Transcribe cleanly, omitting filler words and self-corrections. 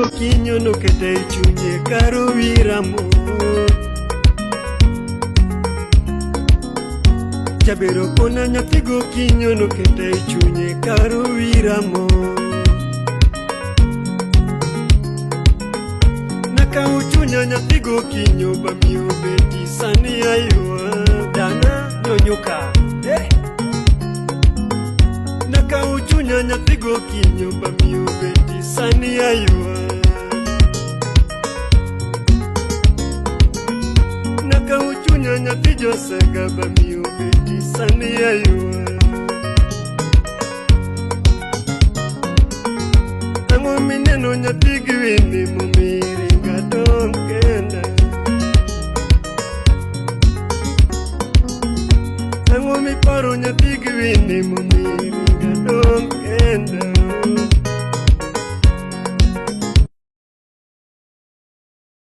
gokinyo noketa e chunye karo wiramo. Jabero kona nyathi gokinyo noketa e chunye karo wiramo. Nakawo chunya nyathi gokinyo bamiyo beti sani aywa. Dana nyonyuka. Eh. Nakawo chunya nyathi gokinyo bamiyo beti sani aywa. Nakawo chunya nyathi josega bamiyo beti sani aywa. Ang'o mineno nyathi gi